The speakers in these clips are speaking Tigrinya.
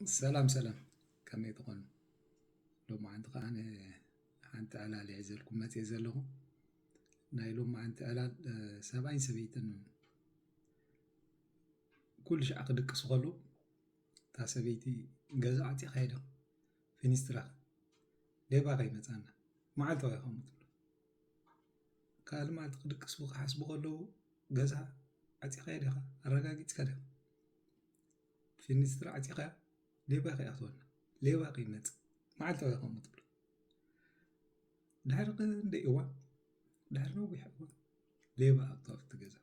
ሰላም ሰላም፣ ከመይ ትኾኑ? ሎማዓንቲ ከዓ ኣነ ሓንቲ ዕላል እየ ሒዘልኩም መፅየ ዘለኹ። ናይ ሎማዓንቲ ዕላል ሰብኣይን ሰበይትን ኩሉ ሻዕ ክድቅሱ ከለዉ፣ እታ ሰበይቲ ገዛ ዓፂኻ ዶ፣ ፊኒስትራ፣ ሌባ ከይመፃና፣ መዓልታዊ ኢኻ ትብሎ። ካልእ መዓልቲ ክድቅሱ ክሓስቡ ከለዉ፣ ገዛ ዓፂኻ ዲኻ፣ ኣረጋጊፅካ ዲኻ፣ ፊኒስትራ ዓፂኻ፣ ሌባ ከይኣትወና፣ ሌባ ከይመፅእ፣ መዓልታዊ ኢኻ ትብሎ። ድሕሪ ክንደይ እዋን፣ ድሕሪ ነዊሕ እዋን፣ ሌባ ኣቶ ኣብቲ ገዛ፣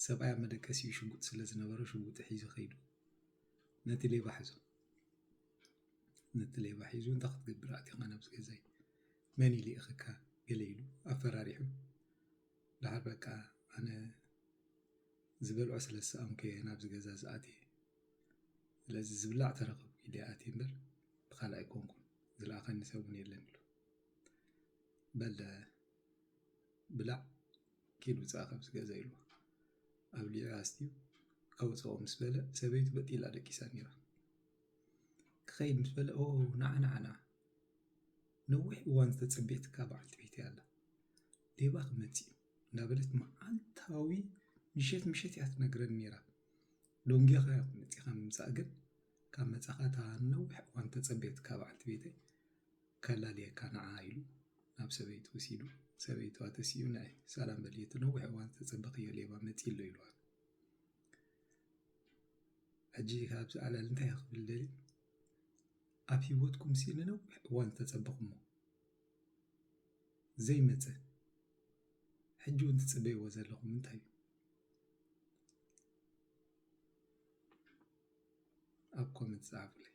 ሰብኣይ ኣብ መደቀሲኡ ሽጉጥ ስለ ዝነበሮ፣ ሽጉጥ ሒዙ ከይዱ ነቲ ሌባ ሕዞ። ነቲ ሌባ ሒዙ፣ እንታይ ክትገብር ኣቲኻ ናብዚ ገዛይ? መን ኢሉ ይእኽካ? ገለ ኢሉ ኣፈራሪሑ። ድሓር በቃ ኣነ ዝበልዖ ስለ ዝሰኣንኩ እየ ናብዚ ገዛ ዝኣትየ። ስለዚ ዝብላዕ ተረኸብኩ ኢለ ኣትየ እምበር ብኻልእ ኣይኮንኩን። ዝለኣኸኒ ሰብ እውን የለን ኢሉ። በል ብላዕ፣ ኪድ ውፃእ ካብዚ ገዛ ኢልዎ። ኣብሊዑ ኣስትዩ ኣውፅኦ ምስ በለ ሰበይቱ በጥ ኢላ ደቂሳ ነይራ። ክኸይድ ምስ በለ ኦ ንዓ ንዓ ንዓ ነዊሕ እዋን ዝተፀበየትካ በዓልቲ ቤተይ ኣላ፣ ሌባ ክመፅእ እዩ እናበለት መዓልታዊ ምሸት ምሸት እያ ትነግረኒ ነይራ። ዶንጊኻ ኢኻ መፂኻ ምምፃእ ግን ካብ መፃኻ እታ ነዊሕ እዋን ዝተፀበየትካ በዓልቲ ቤተይ ከላልየካ ንዓ ኢሉ ናብ ሰበይቱ ወሲዱ፣ ሰበይቱ ኣተሲኡ ንዒ ሰላም በሊ እቲ ነዊሕ እዋን ዝተፀበኽዮ ሌባ መፂኡ ኣሎ ኢልዋ። ሕጂ ካብዚ ዕላል እንታይ ክብል ደልየ? ኣብ ህይወትኩም ሲ ንነዊሕ እዋን ዝተጸበኹሞ ዘይመጸ፣ ሕጂ እውን ትጽበይዎ ዘለኹም እንታይ እዩ? ኣብ ኮመንት ጸሓፉለይ።